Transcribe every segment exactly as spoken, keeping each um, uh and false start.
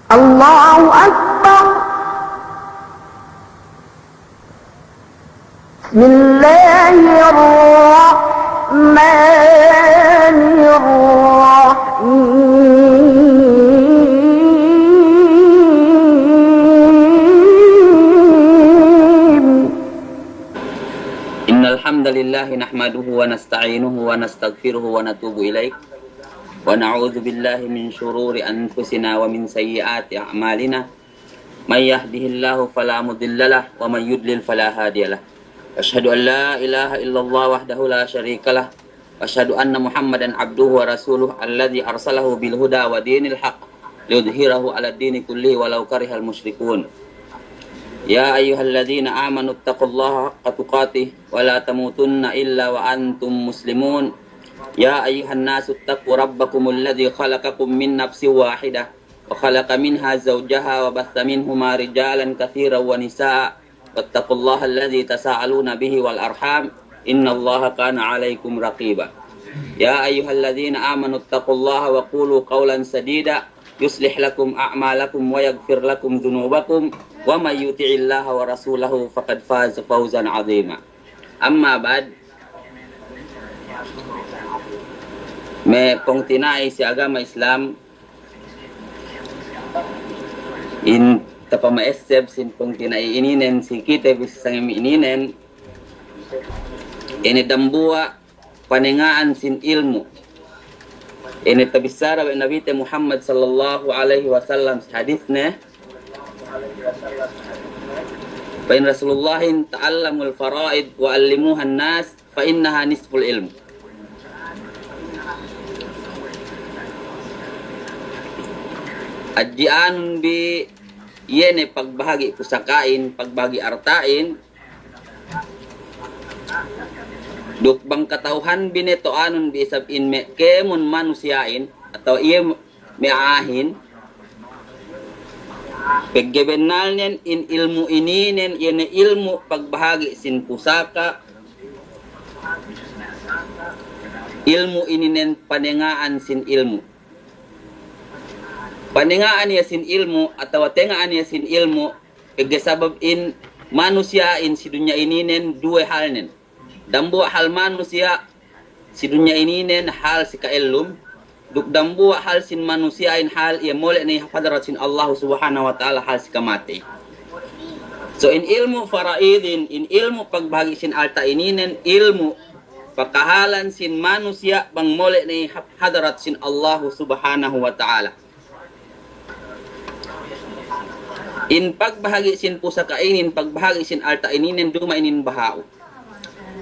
الله أكبر. بسم الله الرحمن الرحيم. إن الحمد لله نحمده ونستعينه ونستغفره ونتوب إليه، ونعوذ بالله من شرور أنفسنا ومن سيئات أعمالنا. من يهده الله فلا مضل له، ومن يضلل فلا هادي له. أشهد أن لا إله إلا الله وحده لا شريك له، وأشهد أن محمدا عبده ورسوله الذي أرسله بالهدى ودين الحق ليظهره على الدين كله ولو كره المشركون. يا أيها الذين آمنوا اتقوا الله حق تقاته ولا تموتن إلا وأنتم مسلمون. يا أيها الناس اتقوا ربكم الذي خلقكم من نفس واحدة وخلق منها زوجها وبث منهما رجالا كثيرا ونساء واتقوا الله الذي تساءلون به والأرحام إن الله كان عليكم رقيبا. يا أيها الذين آمنوا اتقوا الله وقولوا قولا سديدا يصلح لكم أعمالكم ويغفر لكم ذنوبكم ومن يطع الله ورسوله فقد فاز فوزا عظيما. أما بعد، me' pungtina'i si agama Islam, in tapama'esseb sin pungtina'i ininen si kite bissā sangem ininen, ine dambuwa' panenga'an sin ilmu'. Ine tabissara we' Nabite Muhammad sallallahu alaihi wasallam si hadisne, pa'in Rasulullahin, "Ta'allamul fara'id wa 'allimuhan nas, fa innaha nisful ilm." Adji'anun bi iye ne pagbahagi' pusaka'in, pagbahagi' arta'in, duk bang kata'uhanbi ne to'anun bi isab in me' kēmon manusiya'in, atawa iye me' a'ahin, pegge' bennalnen in ilmu' ininen, iye ne ilmu' pagbahagi' sin pusaka', ilmu' ininen panenga'an sin ilmu'. Panenga'an iye sin ilmu', atawa tenga'an iye sin ilmu', pegge' sabab in manusiya'in si dunya ininen duwe halnen. Dambuwa' hal manusiya' si dunya ininen hal si ka'ellum, duk dambuwa' hal sin manusiya'in hal iye mole' ne hap hadarat sin Allahu Subhanahu wa Ta'ala hal si kamatey. So in ilmu' fara'idin, in ilmu' pagbahagi' sin alta' ininen, ilmu' pakahalan sin manusiya' bang mole' ne hap hadarat sin Allahu Subhanahu wa Ta'ala. In pagbahagi' sin pusaka' inin, pagbahagi' sin alta' ininen duma'in in baha'u.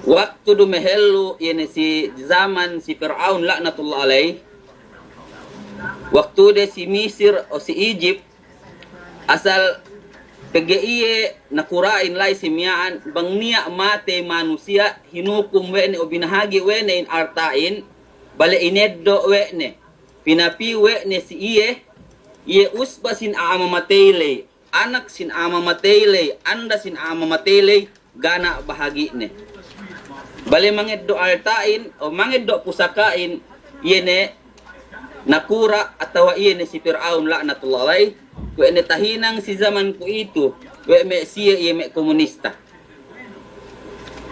Waktu dumehellu, iye ne si zaman si Pir'aun la'natullah alayh, waktude si Misir o si Egypt, asal pegge' iye nakura'in la'i si miya'an, bang niya' matey manusiya', hinukum we' ne o binahagi' we' ne in alta'in, bale ineddo' we' ne, pinapiyu we' ne si iye, iye usba sin a'a mamatey ley, anak sin a'a mamatey ley, anda sin a'a mamatey ley, ga' niya' bahagi'ne. Bale mangeddo' alta'in, o mangeddo' pusaka'in, iye ne nakura' atawa iye ne si Pir'aun la'natullah alayh, kuwe' ne tahinang si zaman kuwe'itu, we' me' siye iye me' komunista.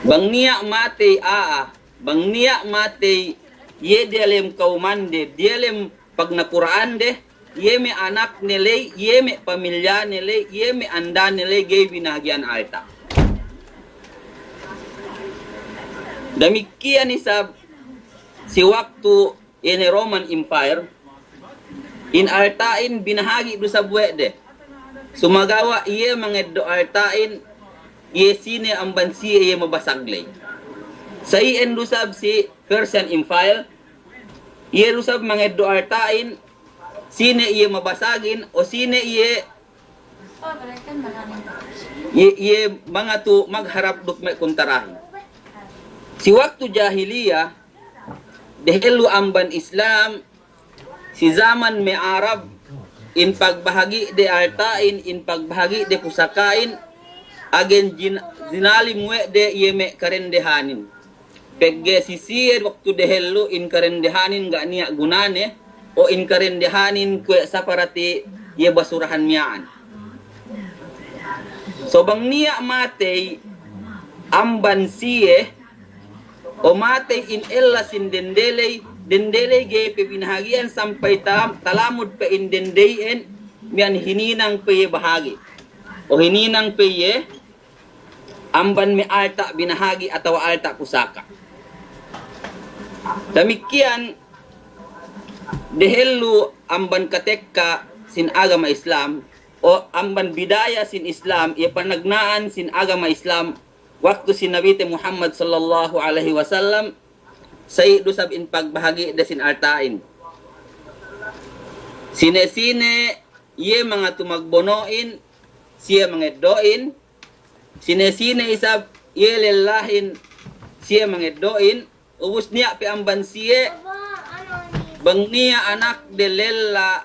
Bang niya' matey a'a, bang niya' matey iye diyalem kawmande, diyalem pagnakura'ande, iye me' anakne ley, iye me' pamilyane ley, iye me' andane ley, ga'i binahagi'an alta'. Damikkiyan isab si waktu ine Roman Empire, in alta'in binahagi' du isab we' de. Sumagawa' iye mangeddo' alta'in, iye sine amban siye iye mabasag ley. Sa iyan du isab si Persian Empire, iye du isab mangeddo' alta'in, sine iye mabasagin, o sine iye, iye, iye mangatu magharap duk me' kuntarahin. Si waktu jahiliya, dehellu amban Islam, si zaman me' Arab, in pagbahagi'de alta'in, in pagbahagi'de pusaka'in, agen jin-, jinalim we' de iye me' karendehanin. Pegge' si siye waktu dehellu in karendehanin ga' niya' gunane, o in karendehanin kuwe' saparati iye basurahan miya'an. So bang niya' matey amban siye, o matey in ella sin dende ley, dende ley ga'i pe binahagi'an sampay ta-, talamud pe in dende iyan, miya'an hininang pe iye bahagi'. O hininang pe iye amban me' alta' binahagi' atawa alta' pusaka. Damikkiyan dehellu amban katekka sin agama Islam, o amban bidaya sin Islam, iye panagna'an sin agama Islam, waktu si Nabite Muhammad sallallahu alaihi wasallam, sa'i du isab in pagbahagi'de sin alta'in. Sine-sine iye mangatu magbono'in, siye mangeddo'in, sine-sine isab iye lellahin, siye mangeddo'in, ubus niya' pe amban siye, bang niya' anakde lella,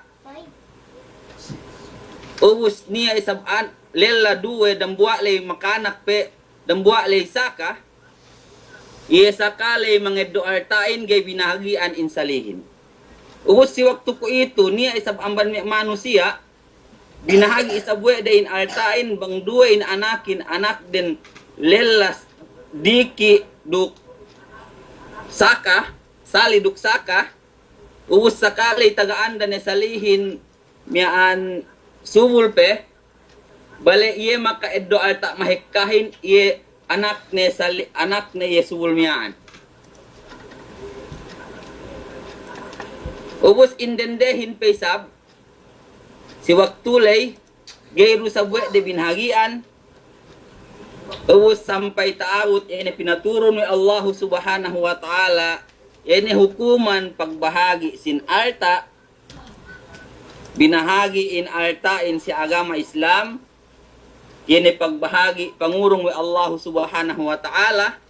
ubus niya' isab an-, lella duwe dambuwa' ley makanak pe, dambuwa' ley saka, iye saka ley mangeddo' alta'in ga'i binahagi'an in salihin. Ubus si waktu kuwe'itu, niya' isab amban me' manusiya', binahagi' isab we' de in alta'in bang duwe in anakin, anakden lella diki' duk saka, sali duk saka, ubus saka ley taga anda ne salihin miya'an subul pe, bale iye maka'eddo' alta' mahekkahin iye anakne sali-, anakne iye subul miya'an. Ubus in dendehin pe isab, si waktu ley, ga'i du isab we' de binahagi'an, ubus sampay ta'abut iye ne pinaturun we' Allahu Subhanahu wa Ta'ala, iye ne hukuman pagbahagi' sin alta', binahagi' in alta'in si agama Islam, iye ne pagbahagi' pangurung we' Allahu Subhanahu wa Ta'ala,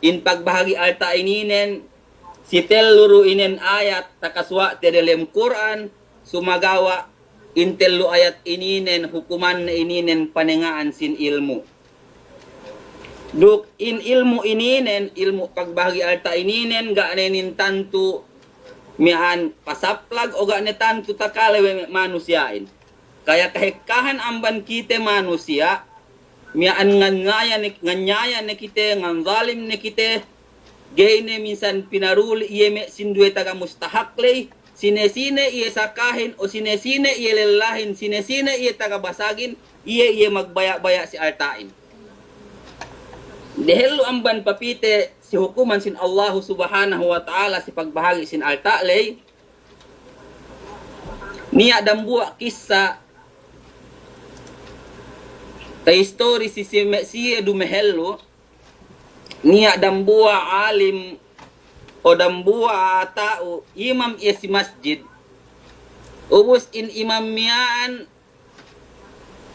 in pagbahagi' alta' ininen, si tellu du inen ayat takasuwa'te delem Kur'an, sumagawa' in tellu ayat ininen hukumanne ininen panenga'an sin ilmu'. Duk in ilmu' ininen, ilmu' pagbahagi' alta' ininen, ga' ne inin tantu miya'an pasaplag o ga' ne tantu takale we' me' manusiya'in. Kaya kahekkahan amban kite manusiya', miya'an nganiyaya ne, nganiyaya ne kite, nganzalim ne kite, ga'i ne minsan pinaruli' iye me' sinduwe taga mustahak ley, sine-sine iye sakahin, o sine-sine iye lellahin, sine-sine iye taga basagin, iye, iye magbaya'-baya' si alta'in. Dehellu amban papite si hukuman sin Allahu Subhanahu wa Ta'ala si pagbahagi' sin alta' ley, niya' dambuwa' kissa, ta istori si, si me', siye dumehellu, niya' dambuwa' alim o dambuwa' ta'u imam iye si masjid. Ubus in imam miya'an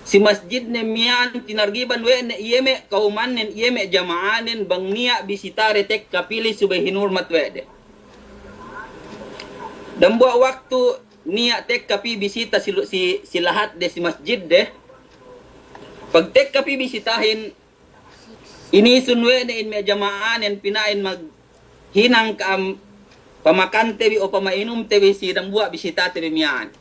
si masjidne miya'an tinargiban we' ne iye me' kawumannen, iye me' jama'anen bang niya' bisitade tekka pī ley subey hinurmat we' de. Dambuwa' waktu niya' tekka pī bisita si lu-, si, si lahatde si masjidde. Pagtekka pī bisitahin, inisun we' ne in me' jama'anen pina'in maghinang ka'am pamakante bi o pama'inumte bi si dambuwa' bisitate bi miya'an.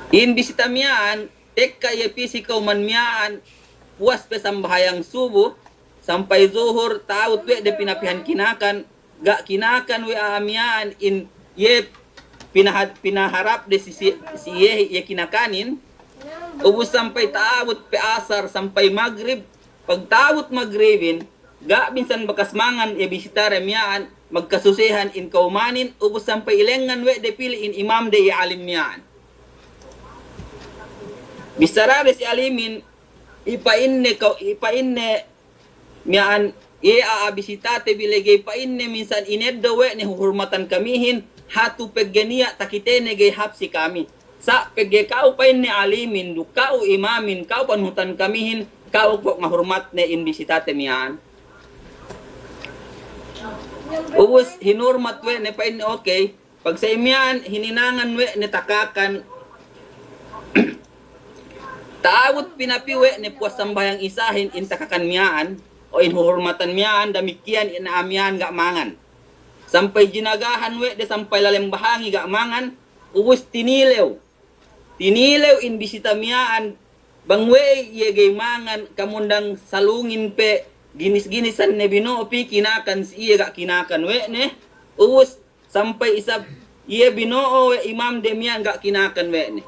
In bisita miya'an, tekka iye pī si kawman miya'an, puwas pe sambahayang subu, sampay zuhur, ta'abut we' de pinapihan kinakan, ga' kinakan we' a'a miya'an in iye pinahad-, pinaharapde si, si, si iye, iye kinakanin, ubus sampay ta'abut pe asar, sampay magrib, pagta'abut magribin, ga' minsan bakas mangan iye bisitade miya'an, magkasusehan in kawmanin, ubus sampay ilengngan we' de pī ley in imamde iye alim miya'an. Bissarade si alimin, ipa'inne kaw-, ipa'inne miya'an, iye a'a bisitate bi ley ga'i pa'inne minsan ineddo' we' ne huhurmatan kamihin, hatu pegge' niya' takitene ga'i hāp si kami. Sa' pegge' ka'u pa'inne alimin, duk ka'u imamin, ka'u panuhutan kamihin, ka'u po ngahurmatne in bisitate miya'an. Ubus hinurmat we' ne pa'inne, okey. Pagsa'i miya'an hininangan we' ne takakan. Ta'abut pinapī we' ne puwas sambahayang isahin in takakan miya'an, o in huhurmatan miya'an, damikkiyan in a'a miya'an ga' mangan. Sampay jinagahan we' de sampay lalem bahangi ga' mangan, ubus tinilew. Tinilew in bisita miya'an, bang we'ey iye ga'i mangan, kamundang salungin pe ginis-ginisan ne bino'o pī kinakan si iye ga' kinakan we' ne, ubus sampay isab iye bino'o we' imam de miya'an ga' kinakan we' ne.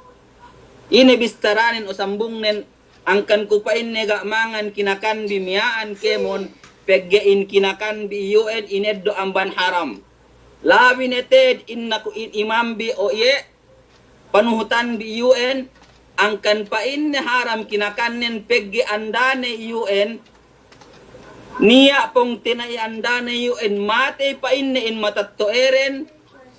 Ine bistaranen o sambungnen, angkan ku pa'inne ga' mangan kinakanbi miya'an kēmon, pegge' in kinakanbi iyu'en ineddo' amban haram. Labi ne te'ed innaku in imambi o iye, panuhutanbi iyu'en, angkan pa'inne haram kinakannen pegge' andane iyu'en, niya' pungtina'i andane iyu'en matey pa'inne in matetto'eren,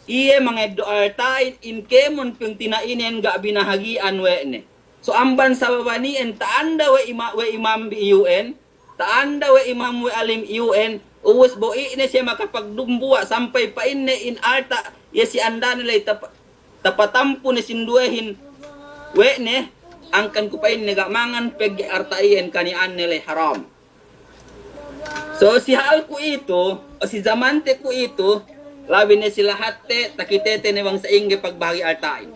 iye mangeddo' alta'in in kēmon pungtina'inen ga' binahagi'an we' ne. So amban sababan iyan ta'anda we' ima-, we' imambi iyu'en, ta'anda we' imam we' alim iyu'en, ubus bo'i' ne siye makapagdumbuwa' sampay pa'inne in alta' iye si andane ley tapa-, tapatampu ne sinduwehin we' ne, angkan ku pa'inne ga' mangan pegge' alta' iyan kaniya'anne ley haram. So si hal kuwe'itu, o si zamante kuwe'itu, labi ne si lahatte, takitete ne bang sa'ingge pagbahagi' alta'in.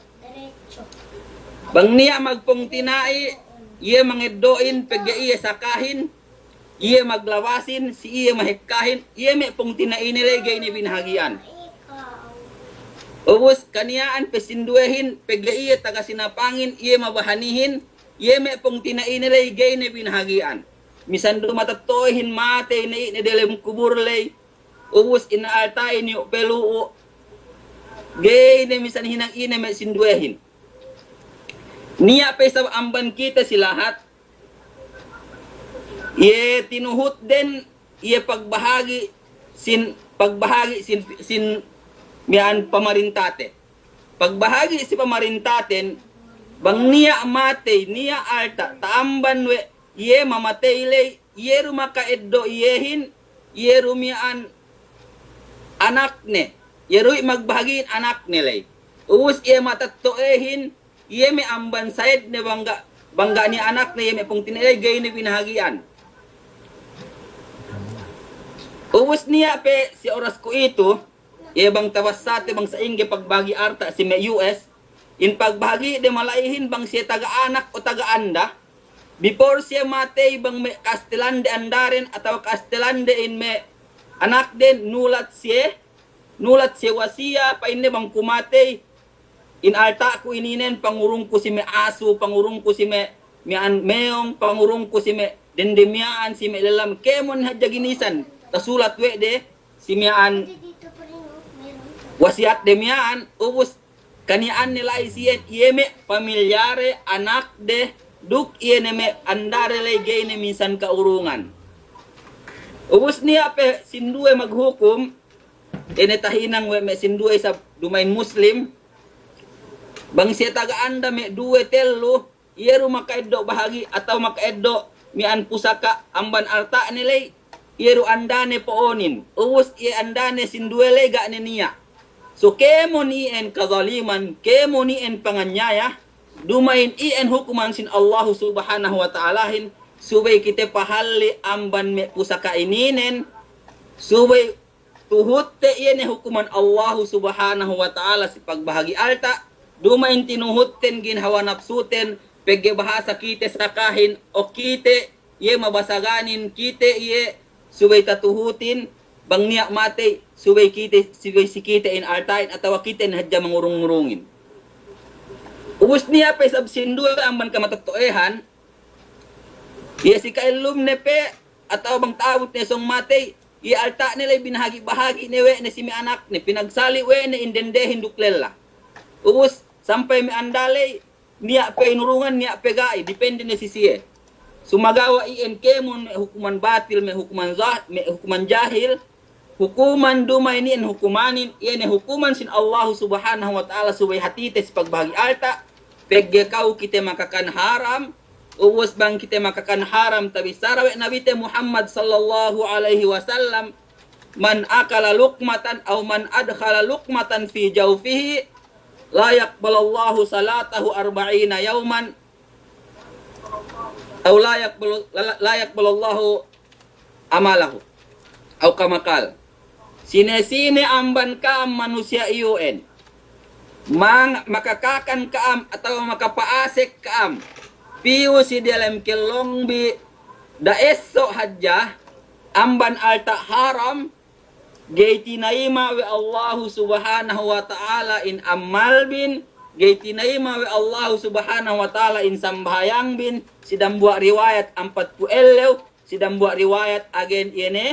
Bang niya' magpungtina'i, iye mangeddo'in pegge' iye sakahin, iye maglabasin, si iye mahekkahin, iye me' pungtina'ine ley ga'i ne binahagi'an. Ubus kaniya'an pe sinduwehin, pegge' iye taga sinapangin, iye mabahanihin, iye me' pungtina'ine ley ga'i ne binahagi'an. Misan du matetto'ehin matey ne i' ne delem kubur ley, ubus in alta'in iyu' pe lu'u', ga'i ne misan hinang ine me' sinduwehin. Niya' pe isab amban kite si lahat, iye tinuhutden, iye pagbahagi' sin, pagbahagi' sin, sin miya'an pamarintate. Pagbahagi' si pamarintaten, bang niya' matey, niya' alta', ta'amban we' iye mamatey ley, iye du maka'eddo' iyehin, iye du miya'an anakne, iye du i' magbahagi'in anakne ley. Ubus iye matetto'ehin, iye me' amban sayedne bang ga', bang ga' niya' anakne, iye me' pungtina'ine ley ga'i ne binahagi'an. Ubus niya' pe si oras kuwe'itu, iye bang tabassate bang sa'ingge pagbahagi' alta' si me' U S, in pagbahagi'de mala'ihin bang siye taga anak o taga anda, before siye matey bang me' kastelande andaren atawa kastelande in me' anakden nulat siye, nulat siye wasiya, pa'inne bang ku matey, in alta'ku ininen pangurungku si me' asu, pangurungku si me', miya'an meyong, pangurungku si me' dende miya'an, si me' lelam, kēmon hadja ginisan tasulat we' de, si miya'an wasiyatde miya'an, ubus kaniya'anne la'i siye, iye me' pamilyade, anakde, duk iye ne me' andade ley ga'i ne minsan ka'urungan. Ubus niya' pe sinduwe maghukum, ine tahinang we' me' sinduwe isab duma'in Muslim, bang siye taga anda me' duwe tellu, iye du maka'eddo' bahagi' atawa maka'eddo' miya'an pusaka' amban alta'ne ley, iye du andane po'onin. Ubus iye andane sinduwe ley ga' ne niya'. So kēmon i'en kazaliman, kēmon i'en panganyaya, duma'in i'en hukuman sin Allahu Subhanahu wa Ta'alahin, subey kite pahalli' amban me' pusaka' ininen, subey tuhutte iye ne hukuman Allahu Subhanahu wa Ta'ala si pagbahagi' alta', duma'in tinuhutten ginhawa napsuten, pegge' bahasa kite sakahin, o kite iye mabasaganin, kite iye subey tatuhutin, bang niya' matey, subey kite, subey si kite in alta'in, atawa kite ne hadja mangurung-ngurungin. Ubus niya' pe isab sinduwe amban kamatetto'ehan, iye si ka'ellumne pe, atawa bang ta'abut ne sōng matey, iye alta'ne ley binahagi'-bahagi' ne we' ne si me' anakne, pinagsali' we' ne in dendehin duk lella. Ubus sampay me' anda ley, niya' pe inurungan, niya' pe ga'i, depende ne si siye. Sumagawa' i'en kēmon me' hukuman batil, me' hukuman jah-, me' hukuman jahil, hukuman duma'in i'en hukumanin, iye ne hukuman sin Allahu Subhanahu wa Ta'ala subey hatite si pagbahagi' alta', pegge' ka'u kite makakan haram, ubus bang kite makakan haram tabissara we' Nabite Muhammad sallallahu alaihi wasallam, "Man akala luqmatan aw man adkhala luqmatan fi jawfihi, la yaqbalullahu salatahu arba'ina yawman, aw la yaqbalu-, la, la yaqbalullahu amalahu." Aw kama qal. Sine-sine amban ka'am manusiya' iyu'en mang-, makakakan ka'am atawa makapa'asek ka'am piyu si diyalem kellongbi da'esso' hadja amban alta' haram, ga'i tinayima' we' Allahu Subhanahu wa Ta'ala in ammalbin, ga'i tinayima' we' Allahu Subhanahu wa Ta'ala in sambahayangbin, si dambuwa' riwayat ampatpu' ellew, si dambuwa' riwayat agen iye ne,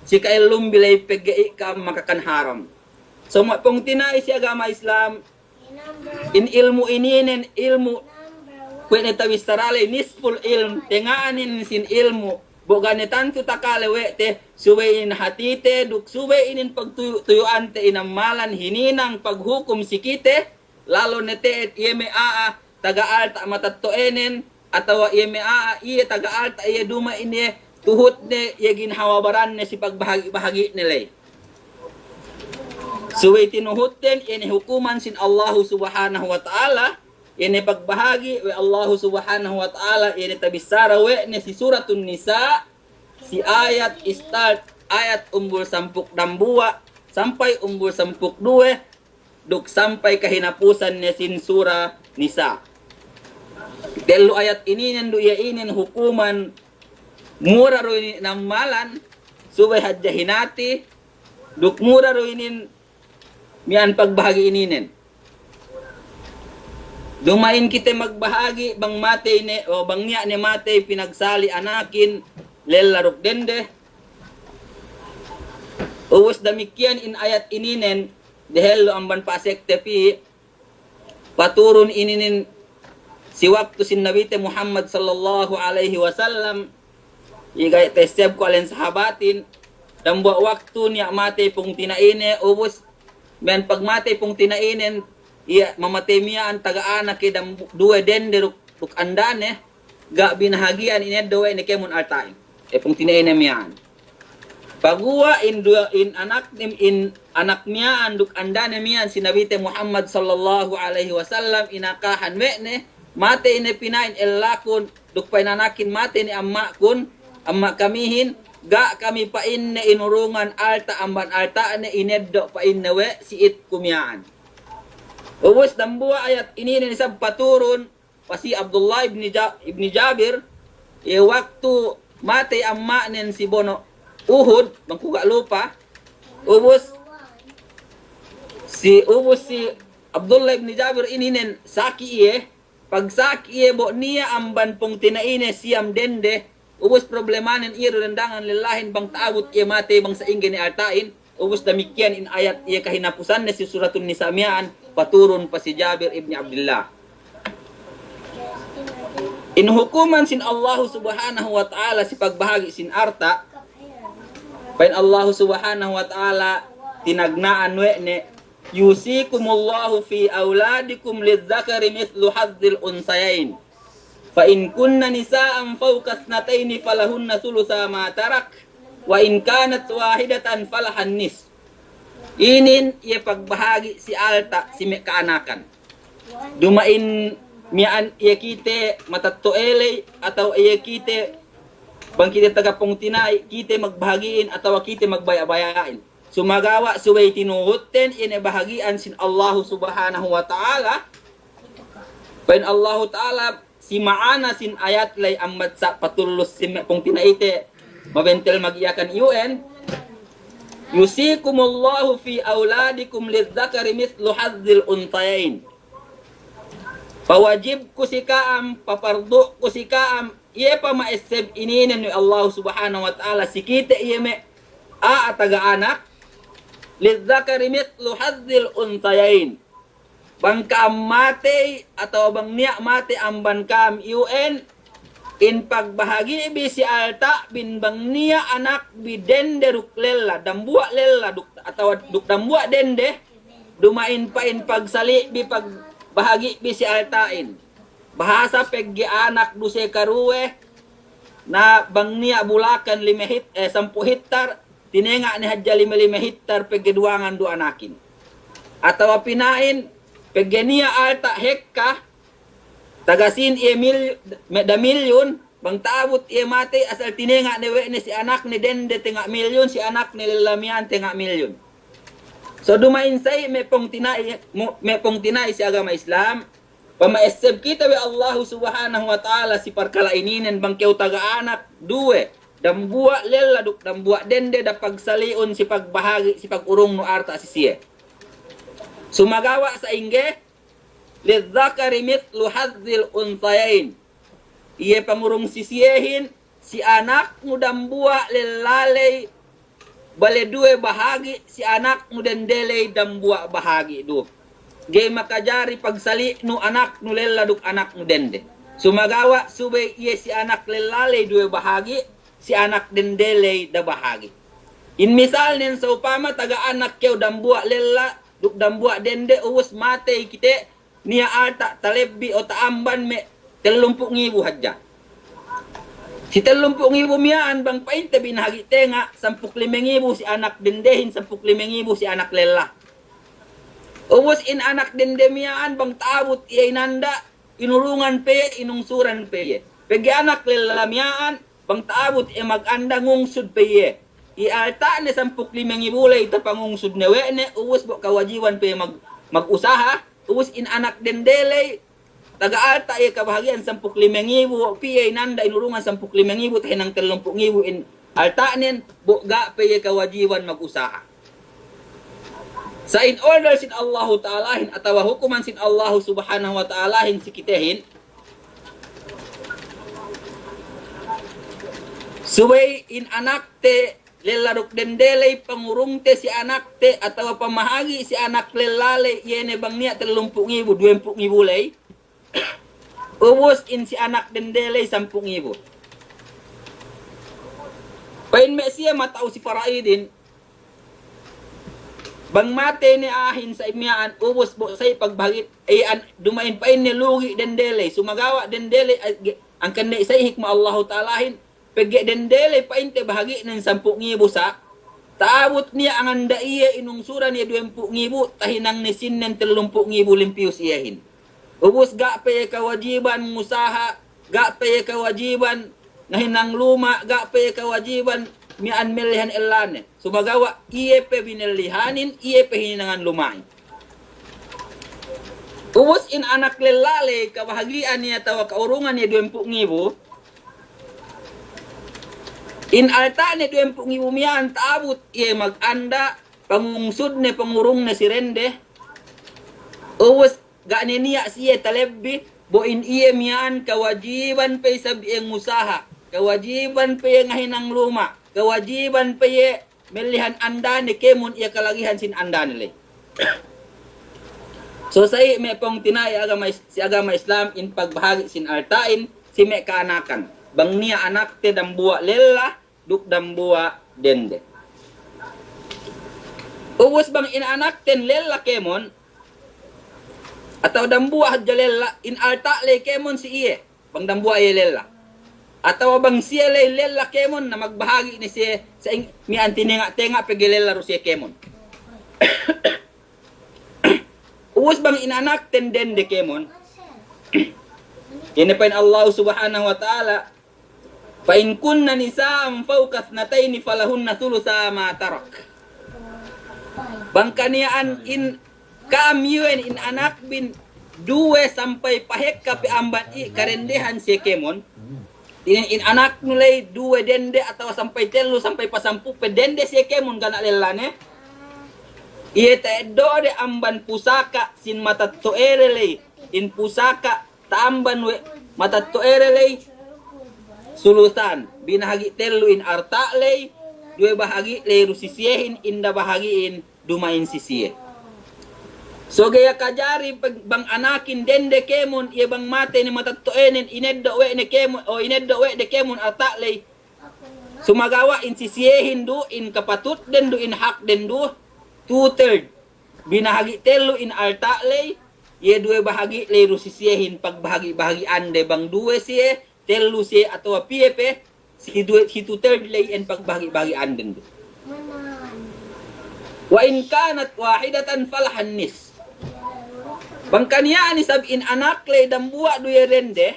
si ka'ellumbi ley pegge' i' ka'am makakan haram. So, me' pungtina'i si agama Islam, in ilmu' ininen, ilmu' kuwe' ne tabissara ley nisful ilm, tenga'anen sin ilmu', bo' ga' ne tantu takale we' te, subey inin hatite, duk subey inin pagtuyu'-tuyu'ante in ammalan hininang paghukum si kite, lalo ne te'ed iye me' a'a taga alta' matetto'enen, atawa iye me' a'a iye taga alta' iye duma'in iye tuhutne iye ginhawa baranne si pagbahagi'-bahagi'ne ley. Subey tinuhutten iye ne hukuman sin Allahu Subhanahu wa Ta'ala, iye ne pagbahagi' we' Allahu Subhanahu wa Ta'ala, iye ne tabissara we' ne si Suratun Nisa', si ayat start, ayat umbul sampū' dambuwa' sampay umbul sampū' duwe, duk sampay kahinapusan ne sin Sura Nisa'. Tellu ayat ininen du iye inin hukuman mura du inin ammalan, subey hadja hinati, duk mura du inin miya'an pagbahagi' ininen. Duma'in kite magbahagi' bang matey ne, o bang niya' ne matey pinagsali' anakin, lella duk dende. Ubus damikkiyan in ayat ininen, dehellu amban pa'asekte pī, paturun ininin si waktu sin Nabite Muhammad sallallahu alaihi wasallam, iye ga'i ta'essebku alen sahabatin, dambuwa' waktu niya' matey pungtina'ine, ubus miya'an pagmatey pungtina'inen, iye mamatey miya'an taga anake dambu-, duwe dende duk, duk andane, ga' binahagi'an ineddo' we' ne kēmon alta'in. E pungtina'ine miya'an. Paguwa' in duwe, in anak, in, in anak miya'an duk andane miya'an si Nabite Muhammad sallallahu alaihi wasallam inakahan we' ne, matey ne pina'in ellakun, duk pa'in anakin matey ne amma'kun, amma' kamihin, ga' kami pa'inne inurungan alta' amban alta'ne ineddo' pa'inne we' si itku miya'an. Ubus dambuwa' ayat ininen isab paturun, pasi Abdullah ibni Ja-, ibni Jabir, iye waktu matey amma'nen si bono' Uhud, bang ku ga' lupa, ubus si, ubus si Abdullah ibni Jabir ininen saki' iye, pagsaki' iye bo' niya' amban pungtina'ine siyam dende, ubus problemanen iye du dendangan lellahin bang ta'abut iye matey bang sa'ingge ne alta'in, ubus damikkiyan in ayat iye kahinapusanne si Suratun Nisa' miya'an, paturun pa si Jabir ibni Abdillah. In hukuman sin Allahu Subhanahu wa Ta'ala si pagbahagi' sin alta', pa'in Allahu Subhanahu wa Ta'ala tinagna'an we' ne, يوصيكم الله في أولادكم للذكر مثل حظ الأنثيين. فإن كن نساء فوق اثنتين فلهن ثلثا ما ترك، وإن كانت واحدة فلها النصف. Inin iye pagbahagi' si alta' si me' ka'anakan. Duma'in miya'an iye kite matetto'e ley, atawa iye kite bang kite taga pungtina'i, kite magbahagi'in atawa kite magbaya'-baya'in. Sumagawa' subey tinuhutten ine bahagi'an sin Allahu Subhanahu wa Ta'ala. Pa'in Allahu Ta'ala si ma'ana sin ayat ley ambat sa' patullus sin me' pungtina'ite mabentel magiyakan iyu'en. يوصيكم الله في أولادكم للذكر مثل حظ الأنثيين. Pawajibku si ka'am, papardu'ku si ka'am, iye pa ma'esseb ininen we' Allahu Subhanahu wa Ta'ala si kite iye me' a'a taga anak, للذكر مثل حظ الأنثيين. Bang ka'am matey atawa bang niya' matey amban ka'am iyu'en, in pagbahagi'bi si alta'bin bang niya' anakbi dende duk lella, dambuwa' lella duk, atawa duk dambuwa' dende, duma'in pa'in pagsali'bi pagbahagi'bi si alta'in. Bahasa pegge' anak duse karuwe, na bang niya' bulakan lime hit-, eh, sampū' hittar, tinenga' ne hadja lime-lime hittar pegge' duwangan du anakin. Atawa pina'in, pegge' niya' alta' hekka, taga sīn iye mil-, me' da milyun, bang ta'abut iye matey asal tinenga' ne we' ne si anakne dende tenga' milyun, si anakne lella miya'an tenga' milyun. So duma'in sa'i me' pungtina'i, mu-, me' pungtina'i si agama Islam, pama'esseb kite we' Allahu Subhanahu wa Ta'ala si parkala' ininen bang kew taga anak duwe, dambuwa' lella duk dambuwa' dende da'a pagsali'un si pagbahagi', si pagurungnu alta' si siye. Sumagawa' sa'ingge, lizzakari mithlu hazzil unthayayn. Iye pangurung si siyehin, si anaknu dambuwa' lella ley bale duwe bahagi', si anaknu dende ley dambuwa' bahagi' du. Ga'i makajari pagsali'nu anaknu lella duk anaknu dende. Sumagawa' subey iye si anak lella ley duwe bahagi', si anak dende ley da bahagi'. In misalnen sa'upama taga anak kew dambuwa' lella duk dambuwa' dende, ubus matey kite, niya' alta' talebbi o ta'amban me' tellumpū' ngibu hadja. Si tellumpū' ngibu miya'an bang pa'inte binahagi' tenga', sampū' lime ngibu si anak dendehin, sampū' lime ngibu si anak lella. Ubus in anak dende miya'an bang ta'abut iye inanda', inurungan pe iye, inungsuran pe iye. Pegge' anak lella miya'an, bang ta'abut iye maganda, ngungsud pe iye. I alta'ne sampū' lime ngibu ley tapangungsud ne we' ne, ubus bo' kawajiban pe iye mag-, magusaha, ubus in anak dende ley, taga alta' iye kabahagi'an sampū' lime ngibu, pī iye inanda', inurungan sampū' lime ngibu, tahinang tellumpū' ngibu in alta'nen, bo' ga' pe iye kawajiban magusaha. Sa' in order sin Allahu Ta'alahin atawa hukuman sin Allahu Subhanahu wa Ta'alahin si kitehin, subey in anakte lella duk dende ley pangurungte si anakte atawa pamahagi' si anak lella ley, iye ne bang niya' tellumpū' ngibu, duwempū' ngibu ley. Ubus in si anak dende ley sampū' ngibu. Pa'in me' siye mata'u si para'idin, bang matey ne a'ahin sa'i miya'an, ubus bo' sa'i pagbahagi', e, an-, duma'in pa'inne lugi' dende ley, sumagawa' dende ley, e, ge-, angkan ne sa'i hikma Allahu Ta'alahin, pegge' dende ley pa'inte bahagi'nen sampū' ngibu sa', ta'abut niya' anganda' iye inungsuran iye duwempū' ngibu, tahinang ne sīnnen tellumpū' ngibu limpiyu si iyehin. Ubus ga' pe iye kawajiban ngusaha, ga' pe iye kawajiban ngahinang luma', ga' pe iye kawajiban miya'an mellihan ellane. Sumagawa' iye pe binellihanin, iye pe hininangan luma'in. Ubus in anak lella ley kabahagi'an iye atawa kaurungan iye duwempū' ngibu, in alta'ne duwempū' ngibu miya'an ta'abut iye maganda', pangungsudne, pangurungne si dende. Ubus ga' ne niya' siye talebbi, bo' in iye miya'an kawajiban pe isab iye ngusaha, kawajiban pe iye ngahinang luma', kawajiban pe iye mellihan andane kēmon iye kalagihan sin andane ley. So sa'i me' pungtina'i agama is-, si agama Islam in pagbahagi' sin alta'in si me' ka'anakan. Bang niya' anakte dambuwa' lella duk dambuwa' dende. Ubus bang in anakten lella kēmon, atawa dambuwa' hadja lella, in alta' ley kēmon si iye, bang dambuwa' iye lella. Atawa bang siye ley lella kēmon, na magbahagi' ne siye, sa'ing miya'an tinenga'-tenga' pegge' lella du siye kēmon. Ubus bang in anakten dende kēmon, ine pa'in Allahu Subhanahu wa Ta'ala, "Fa in kunna nisa'an fawqa ithnatayni falahunna thulutha ma tarak." Bang kaniya'an in ka'am iwen in anakbin duwe sampay pahekka pe amban i' karendehan siye kēmon. In, in anaknu ley duwe dende atawa sampay tellu sampay pasampū' pe dende siye kēmon ga' niya' lellane. Iye ta'eddo'de amban pusaka' sin matetto'ade ley, in pusaka' ta'amban we' matetto'ade ley, sulusan, binahagi' tellu in alta' ley, duwe bahagi' ley du si siyehin, in da bahagi'in duma'in si siye. So ga'i kajari pag-, bang anakin dende kēmon, iye bang matey ne matetto'anen, ineddo' we' ne kēmon, o ineddo' we' de kēmon alta' ley. Sumagawa' in si siyehin du, in kapatutden du, in hakden du, two-third. Binahagi' tellu in alta' ley, iye duwe bahagi' ley du si siyehin pagbahagi'-bahagi'ande bang duwe siye, tellu siye atawa piye pe, si duwe, si two-third ley iyan pagbahagi'-bahagi'anden du. Wa in kanat wahidatan falahan nisf. Bang kaniya'an isab in anak ley dambuwa' du iye dende,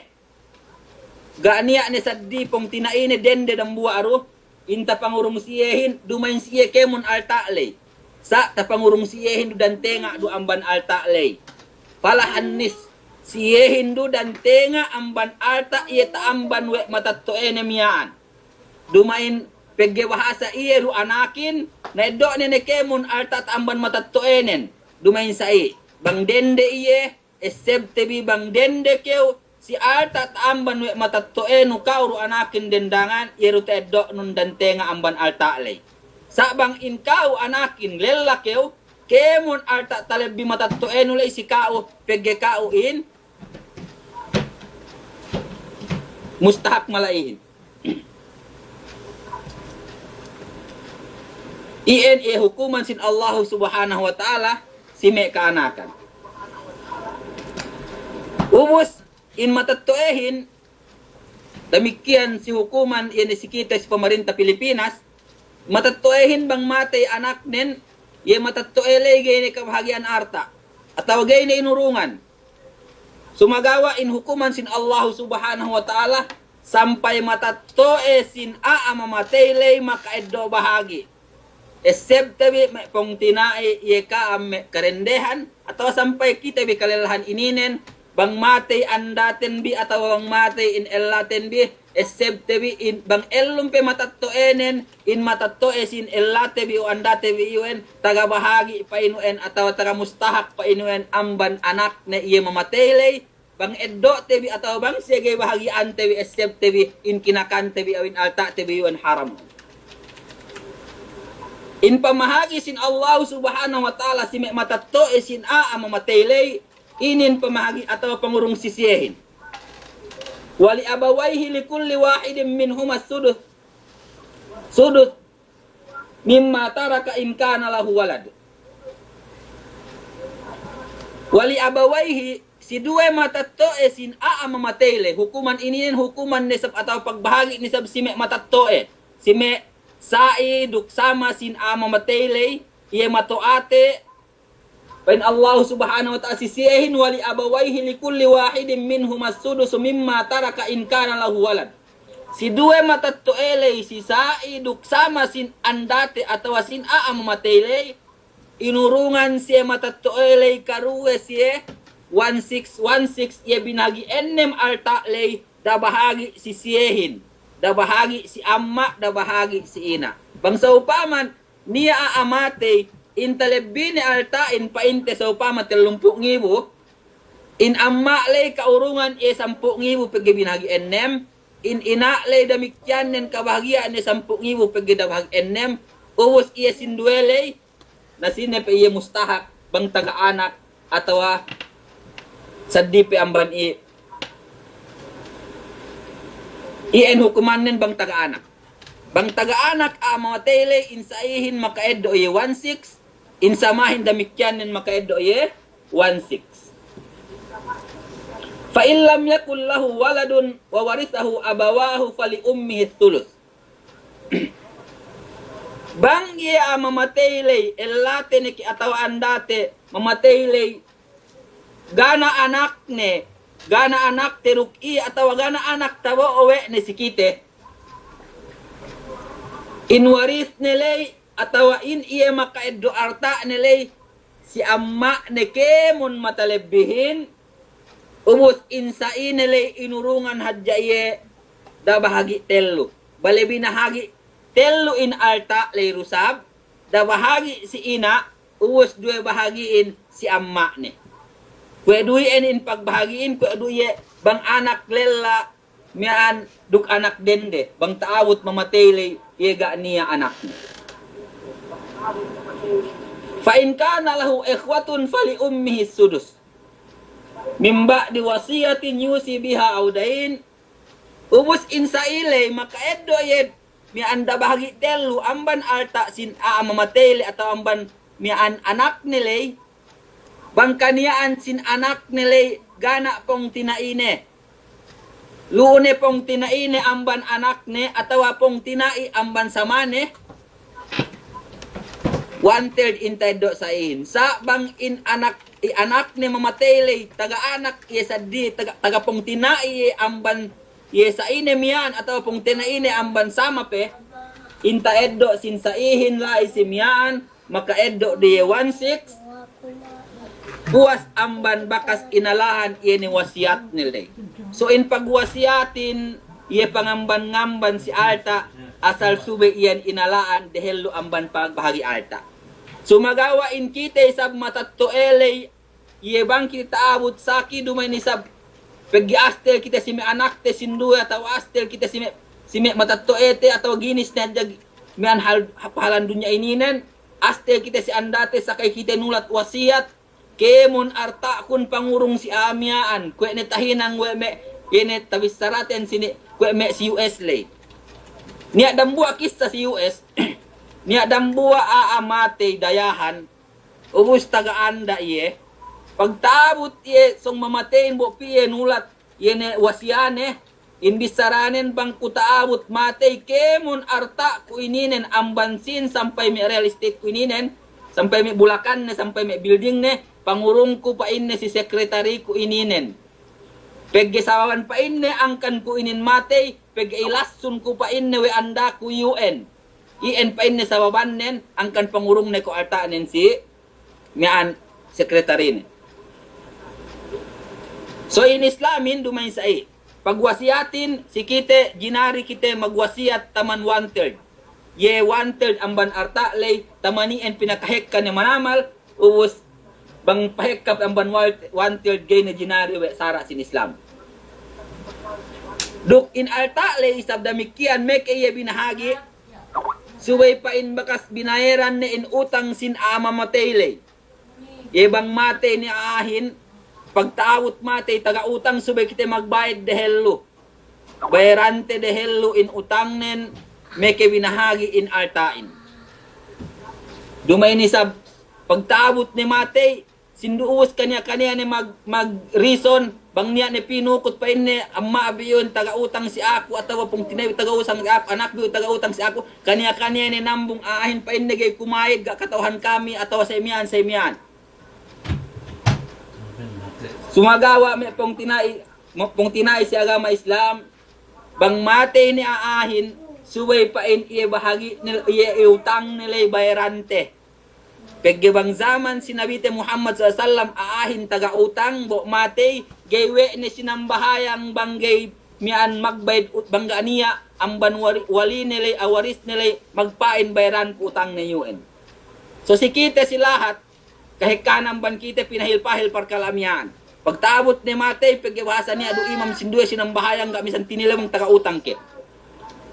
ga' niya' ne saddi pungtina'ine dende dambuwa' du, in tapangurung si iyehin, duma'in si iye kēmon alta' ley. Sa' tapangurung si iyehin du dantenga' du amban alta' ley. Falahan nis, si iyehin du dantenga' amban alta' iye ta'amban we' matetto'ene miya'an. Duma'in pegge' bahasa iye du anakin, na eddo'ne ne kēmon alta' ta'amban matetto'enen. Duma'in sa'i, bang dende iye, essebte bi bang dende kew, si alta' ta'amban we' matetto'enu ka'u du anakin dendangan, iye du ta'eddo'nun dantenga' amban alta' ley. Sa' bang in ka'u anakin lella kew, kēmon alta' talebbi matetto'enu ley si ka'u, pegge' ka'u in mustahak mala'ihin. Iyan iye hukuman sin Allahu Subhanahu wa Ta'ala si me' ka'anakan. Ubus, in matetto'ehin, damikkiyan si hukuman iye ne si kite si pamarinta Pilipinas, matetto'ehin bang matey anaknen, iye matetto'e ley ga'i ne kabahagi'an alta', atawa ga'i ne inurungan. Sumagawa' in hukuman sin Allahu Subhanahu wa Ta'ala, sampay matetto'e sin a'a mamatey ley maka'eddo' bahagi'. Essebte bi me' pungtina'i iye ka'am me' karendehan, atawa sampay kite bi kalellahan ininen, bang matey andaten bi atawa bang matey in ellaten bi, essebte bi in, bang ellum pe matetto'enen, in matetto'e sin ellate bi o andate bi iyu'en, taga bahagi' pa'inu'en atawa taga mustahak pa'inu'en amban anakne iye mamatey ley, bang eddo'te bi atawa bang siye ga'i bahagi'ante bi, essebte bi, in kinakante bi, aw in alta'te bi iyu'en haram. In pamahagi' sin Allahu Subhanahu wa Ta'ala si me' matetto'e sin a'a mamatey ley, inin pamahagi' atawa pangurung si siyehin. Wa li abawayhi li kulli wahidin minhuma sudus, sudus mimma taraka in kana lahu walad. Wa li abawayhi, si duwe matetto'e sin a'a mamatey ley, hukuman ininen hukuman ne isab atawa pagbahagi' ne isab si me' matetto'e, si me' sa'i duk sama sin a'a mamatey ley, iye mato'ate, pa'in Allahu Subhanahu wa Ta'ala si siyehin, wa li abawayhi li kulli wahidin minhuma sudusu mimma taraka in kana lahu walad. Si duwe matetto'e ley, si sa'i duk sama sin andate atawa sin a'a mamatey ley, inurungan siye matetto'e ley karuwe siye, one six, one six, iye binahagi' ennem alta' ley, da bahagi' si siyehin, da bahagi' si amma', da bahagi' si ina'. Bang sa'upama niya' a'a matey, in talebbine alta'in pa'inte sa'upama tellumpū' ngibu, in amma' ley ka'urungan iye sampū' ngibu pegge' binahagi' ennem, in ina' ley damikkiyannen kabahagi'an iye sampū' ngibu pegge' da bahagi' ennem, ubus iye sinduwe ley, na sine pe iye mustahak, bang taga anak atawa seddili pe amban i-, iyan hukumannen bang taga anak. Bang taga anak a'a mamatey ley, in sa'ihin maka'eddo' iye one six, in samahin damikkiyannen maka'eddo' iye one six. Fa in lam yakun lahu waladun wa warithahu abawahu fali ummihi thuluth. Bang iye a'a mamatey ley, ellate ne ke atawa andate mamatey ley, ga' ne anakne, ga' ne anakte duk iye atawa ga' ne anak tabo'o we' ne si kite. In warithne ley atawa in iye maka'eddo' alta'ne ley, si amma'ne kēmon matalebbihin, ubus in sa'ine ley inurungan hadja iye da bahagi' tellu. Bale binahagi' tellu in alta' ley du sab, da bahagi' si ina', ubus duwe bahagi'in si amma'ne. Kuwe' du iyan in pagbahagi'in, kuwe' du iye bang anak lella miya'an duk anak dende, bang ta'abut mamatey ley iye ga' niya' anakne. Fa in kana lahu ikhwatun fali ummihi sudus. Min ba'di wasiyatin yusi biha aw dayn. Ubus in sa'i ley maka'eddo' iye miya'an da bahagi' tellu amban alta' sin a'a mamatey ley atawa amban miya'an anakne ley, bang kaniya'an sin anakne ley ga' ne pungtina'ine. Lu'u ne pungtina'ine amban anakne atawa pungtina'i amban samane. One third in ta'eddo' sa'ihin. Sa' bang in anak, i anakne mamatey ley, taga anak iye seddili, taga, taga pungtina'i iye amban iye sa'ine miya'an atawa pungtina'ine amban sama pe, in ta'eddo' sin sa'ihin la'i si miya'an, maka'eddo' de iye one six, puwas amban bakas inala'an iye ne wasiyatne ley. So in pagwasiyatin iye pangamban-ngamban si alta' asal subey iyan inala'an dehellu amban pagbahagi' alta'. Sumagawa' in kite isab matetto'e ley, iye bang kite ta'abut saki duma'in isab pegge' astel kite si me' anakte sinduwe atawa astel kite si me', si me' matetto'ete atawa ginis ne hadja miya'an hal-, pahalan dunya ininen, astel kite si andate sakay kite nulat wasiyat, kēmon arta'kun pangurung si a'a miya'an, kuwe' ne tahinang we' me' iye ne tabissaraten sini, kuwe' me' si U S ley. Niya' dambuwa' kissa si U S, niya' dambuwa' a'a matey dayahan, ubus taga anda iye. Pagta'abut iye sōng mamateyin bo' piye nulat iye ne wasiyane, in bissaranen bang ku ta'abut matey kēmon arta'ku ininen amban sīn sampay me' real estate ku ininen, sampay me' bulakanne, sampay me' buildingne, pangurungku pa'inne si sekretariku ininen. Pegge' sababan pa'inne angkan ku inin matey, pegge' ilassun ku pa'inne we' andaku iyu'en. Iyan pa'inne sababannen angkan pangurungne ko' alta'nen si miya'an sekretarine. So in Islamin duma'in sa'i. Pagwasiyatin si kite, jinari kite magwasiyat taman one third. Iye one third amban alta' ley, taman iyan pinakahekka ne manamal, ubus bang pahekka amban one third ga'i ne jinari we' sara' sin Islam. Duk in alta' ley isab damikkiyan meke iye binahagi', subey pa'in bakas binayaran ne in utang sin a'a mamatey ley. Iye bang matey ne a'ahin, pagta'abut matey taga utang subey kite magbayad dehellu. Bayarante dehellu in utangnen meke binahagi' in alta'in. Duma'in isab pagta'abut ne matey, sindu'us kaniya-kaniya ne mag-, mag-reason, bang niya' ne pinukut pa'inne, amma' bi iyu'en taga utang si aku, atawa pungtina'i bi taga utang si aku, anak bi iyu'en taga utang si aku, kaniya-kaniya ne nambung a'ahin pa'inne ga'i kumayeg, ga' kata'uhan kami, atawa sa' miya'an, sa' miya'an. Sumagawa' me' pungtina'i, me' pungtina'i si agama Islam, bang matey ne a'ahin, subey pa'in iye bahagi' ne, iye, iye utang ne ley bayarante. Pegge' bang zaman si Nabite Muhammad sallallahu alaihi wasallam a'ahin taga utang bo' matey, ga'i we' ne sinambahayang bang ga'i miya'an magbayad ut-, bang ga' niya' amban wari-, waline ley, a'a warisne ley, magpa'in bayaranku utangne iyu'en. So si kite si lahat, kahekkahan amban kite pinahil-pahil parkala' miya'an. Pagta'abut ne matey, pegge' bahasa niya' du imam sinduwe sinambahayang ga' misan tinilewang taga utang ke.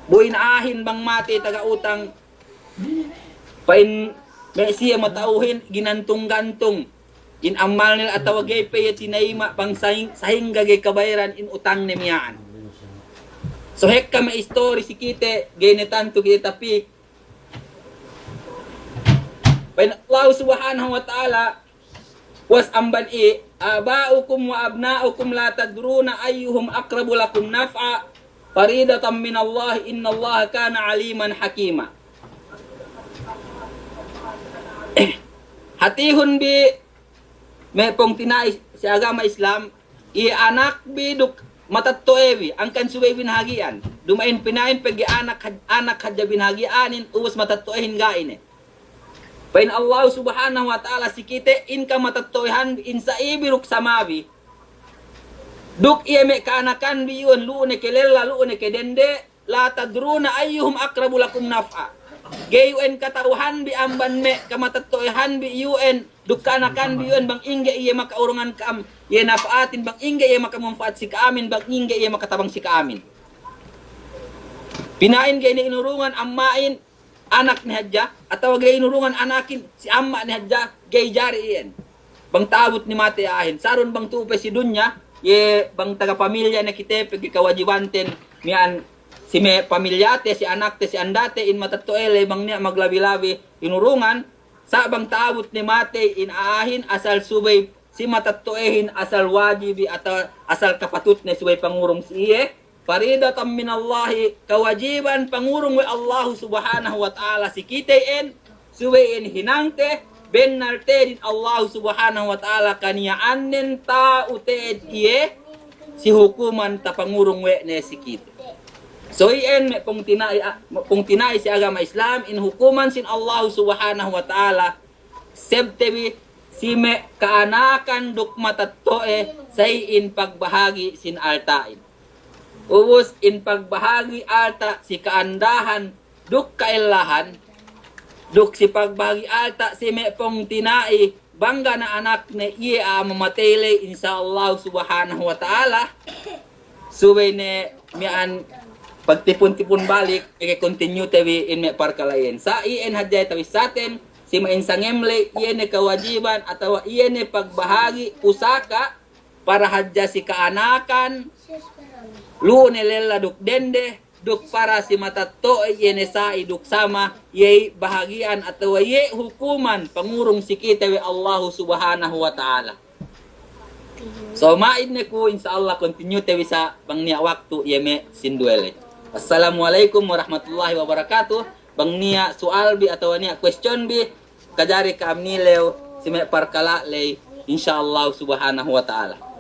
Bu in a'ahin bang matey taga utang, pa'in me' siye mata'uhin ginantung-gantung in amalne atawa ga'i pe iye tinayima' bang sahing-, sahingga ga'i kabayaran in utangne miya'an. So hekka me' istori si kite, ga'i ne tantu kite tapik. Pa'in Allah Subhanahu wa Ta'ala, was amban i, "Aba'ukum wa abna'ukum la tadruna ayyuhum aqrabu lakum naf'a, faridatan minallahi, innallaha kana aliman hakima." Hatihun bi me' pungtina'i si agama Islam, iye anak bi duk matetto'e bi, angkan subey binahagi'an. Duma'in pina'in pegge' anak had-, anak hadja binahagi'anin, ubus matetto'ehin ga'i ne. Pa'in Allah Subhanahu wa Ta'ala si kite, in kamatetto'ehan bi, in sa'i bi duk sama bi. Duk iye me' ka'anakan bi iyu'en, lu'u ne ke lella, lu'u ne ke dende, "La tadruna ayyuhum aqrabu lakum naf'a." Ga'i iyu'en kata'uhan bi amban me' kamatetto'ehan bi iyu'en, duk ka'anakan bi iyu'en bang ingge iye maka'urungan ka'am, iye nafa'atin, bang ingge iye makamanfa'at si ka'amin, bang ingge iye makatabang si ka'amin. Pina'in ga'i ne inurungan amma'in, anak ne hadja, atawa ga'i inurungan anakin, si amma' ne hadja, ga'i jari iyan. Bang ta'abut ne matey a'ahin. Sarun bang tu'u pe si dunya, iye bang taga pamilya ne kite, pegge' kawajibanten miya'an si me' pamilyate, si anakte, si andate, in matetto'e ley bang niya' maglabi-labi inurungan, sa' bang ta'abut ne matey in a'ahin asal subey si matetto'ehin asal wajibi atawa asal kapatutne subey pangurung si iye, faridatan minallahi, kawajiban pangurung we' Allahu Subhanahu wa Ta'ala si kite iyan, subey iyan hinangte, bennal te'ed in Allahu Subhanahu wa Ta'ala kaniya'annen ta'u te'ed iye, si hukuman tapangurung we' ne si kite. So iyan me' pungtina'i, a-, pungtina'i si agama Islam, in hukuman sin Allahu Subhanahu wa Ta'ala, sebte bi si me' ka'anakan duk matetto'e, sa'i in pagbahagi' sin alta'in. Ubus in pagbahagi' alta' si ka'andahan duk ka'ellahan, duk si pagbahagi' alta' si me' pungtina'i, bang ga' ne anakne iye a'a mamatey ley, insya Allah Subhanahu wa Ta'ala, subey ne miya'an pagtipun-tipun balik, pegge' continue te bi in me' parkala' iyan. Sa' iyan hadja tabissaten, si ma'in sangem ley, iye ne kawajiban, atawa iye ne pagbahagi' pusaka, para hadja si ka'anakan, lu'u ne lella duk dende, duk para si matetto'e iye ne sa'i duk sama, iye bahagi'an atawa iye hukuman pangurung si kite we' Allahu Subhanahu wa Ta'ala. So, ma'id ne ku, insya Allah, continue te bi sa' bang niya' waktu iye me' sinduwe ley. Assalamu alaikum warahmatullahi wabarakatuh. Bang niya' su'al bi atawa niya' question bi, kajari ka'am nilew si me' parkala' ley, insya Allah Subhanahu wa Ta'ala.